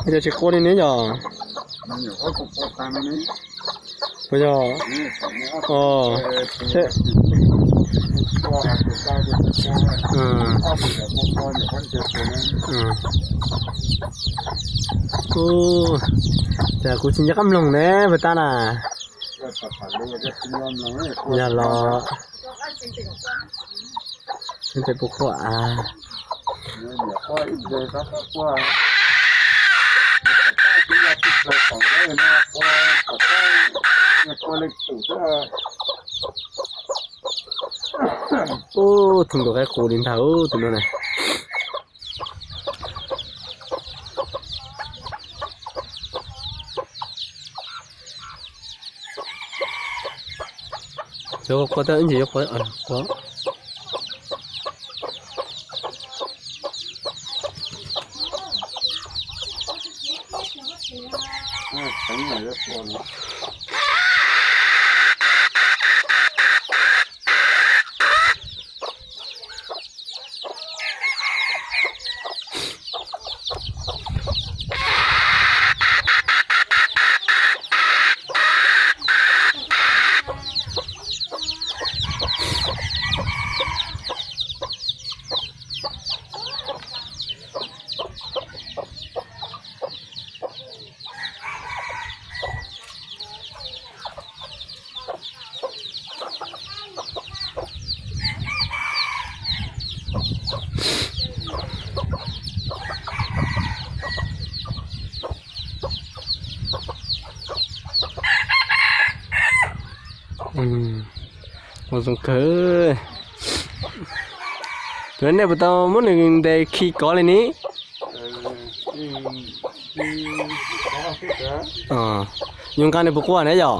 Ua cas tsis qua li ne yog? Puas yog? Cas kuv tsis nco qab mloog ne puas tau na. Yog los, puas qua? Ub, tus nkaus qaib qus li ntag tus no na. Yuav qua tau ib ntsis yuav qua, qua. Ua zoo kawg. Tus nej puas tau muab nws ntes khi kov li ni? Yus nqa nws puas qua na yom?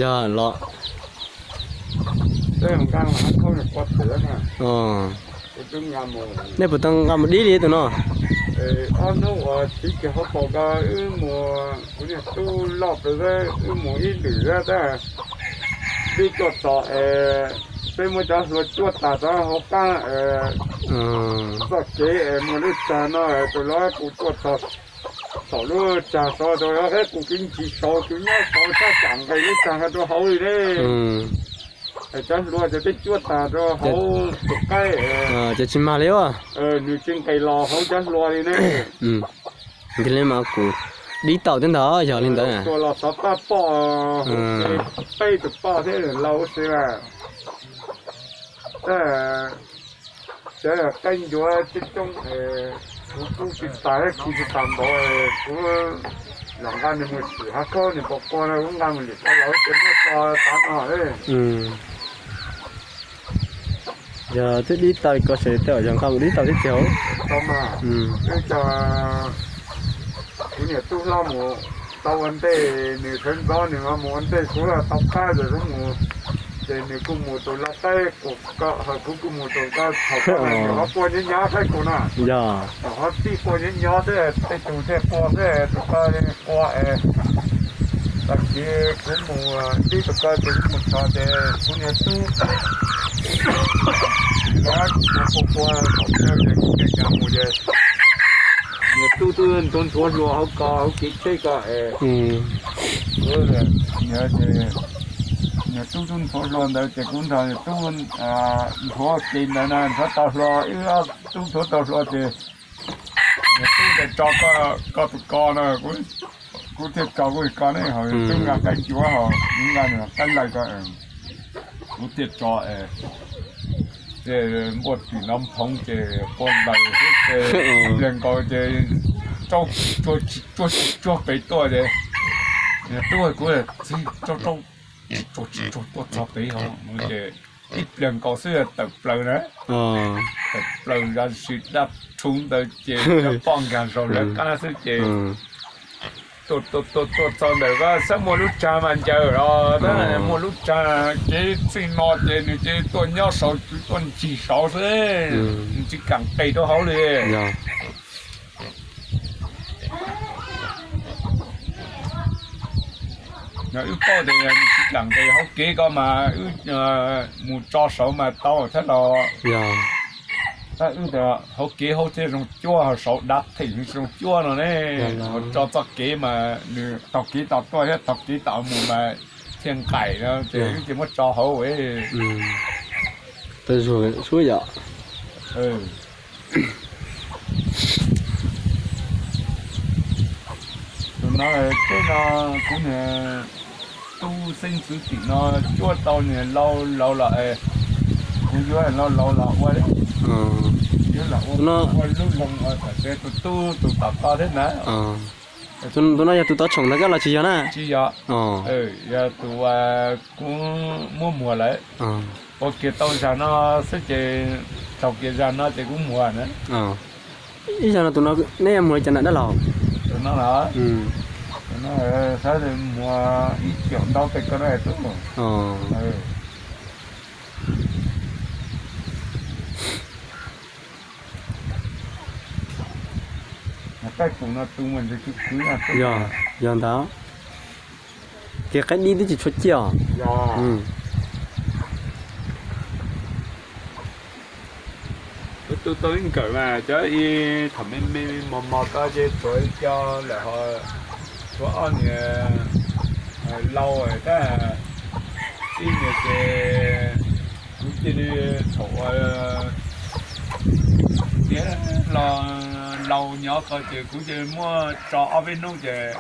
Yog los. Nej puas tau nqa mus dib li tus no? Ob hnub uas txiv kis hauv paus ko wb mus, kuv niag tub loj pes xwb, wb mus ib lwm xwb tab dib tuaj txog es peb muab cov hlua cuab tas rau hauv qab txoj kev es muaj lub tsag no, tus lau kuv tuaj txog saum lub tsag so rau, kuv kwv ntsis sau, kuv nyob sau sab tsam nqes lub tsag rau hauv li ne. Es cov hlua ces peb cuab tas rau hauv tus qaib. Ces tsis mag li as. Nws tsis nqes los hauv cov hlua li ne. Nti li mas kuv dib tau thiab ntag, yog li ntawd. Tua los xov paj poj, peb tus poj thiab lau si lawm. Tab sis qaib ncuav coob coob, kuv kuj tsis tas thiab, kuv tsis tas npaum, kuv los nqa nws mus xwm hav khaub nws pom qua no kuv nqa mus lwm qab los ces muab tso tav no. Yog twb dib tau li ko ces tej zaum yog nqa mus dib tau thiab tiag. Tau mas, wb cov, kuv niam tub hlob mus tau ua ntej, nws sawv ntxov nws mus ua ntej, kuv tau qab ces kuv mus, ces nws kuj mus tus lau qaib kuv ko, kuv kuj mus tus ko, thaum ko nws ho qua nyob nyob qaib kuv no. Yog ho txij qua nyob nyob xwb, tej tus thiaj qua xwb, tus ko qua es tag kis kuv mus dib tus ko ces kuv mus txog ces kuv niag tub, kuv qua qua thaum ces kuv niag cas mus ces niag tub twb nthuav nthuav hlua hauv ko hauv kev tsheb ko es, niag tub twb nthuav hlua ntawd ces kuv nrog niag tub nthuav kev ntawd na, nthuav tau hlua, wb ob tub nthuav tau hlua ces niag tub tias tso koj tus ko no, kuv thiaj tso kuv ko ne, ho tub nqa qaib ncuav ho kuv nqa nws qaib laij ko, kuv thiaj tso es npuaj tim no phoov ces qua nplaws xwb ces ib pliag nkaus ces tsuag tsuag pem tuaj ces niag tub kuv txiv tsuag tsuag tsuag tsuag tuaj txog pem ho ces ib pliag nkaus xwb tawm plaws na, tawm plaws zam sis dab rhuv ntawd ces poj nkag zaum lawv qab xwb ces tuaj tuaj tuaj txog ntawm ko xab muaj lub tsag mas ncaws los tab muaj lub tsag ces txij no ces nws ces tuaj nyob saud, tuaj ncig saud xwb, nws tsis kam nqes rau hauv li. Yog wb paub tias nws tsis kam nqis hauv kev ko mas wb mus tso saud mas tau thiab los. Yog, tab wb tias hauv kev hauv thiaj zoo cuab, ho saud dav theem zoo cuab no ne. Ho tso txoj kev mas nws taug kev tom tuaj thiab taug kev tom mus mas thiaj nqaim no ces wb cia muab tso hauv. Tau zuag sub yom. Tus no, teb no kuv niag tub xeeb ntxwv tim no cuab tau niag laus laus los, kuv yuav laus laus los ua, yuav los ua, ua lub loog ua kom tus tub tus tom ko thiab na. Tus no yog tus tov tshoom ntawd koj los tsis yog na? Tsis yog. Yog tus kuv muab muag lawm. Ua kiag tau zag no xwb ces, thaum kiag zag no ces kuv muag na. Ib zag no tus no neb yuav muag li cas na dab laug? Tus no los, tus no xav muag ib caum ntau pes ko na tub. Taij pum no tu mas ntshe kwv kwv no. Yog, yog ntawd. Ces qaib dib twb tsis tshua ciaj os. Kuv tu tau ib nkawm mas cov ib thaum me me mos mos ko ces tshuav co lawm ho tshuav ob niag laus tab, ib niag ces kuv cia li thaum tiav los laus nyob ko ces kuv cia li muab tso ob peb hnub ces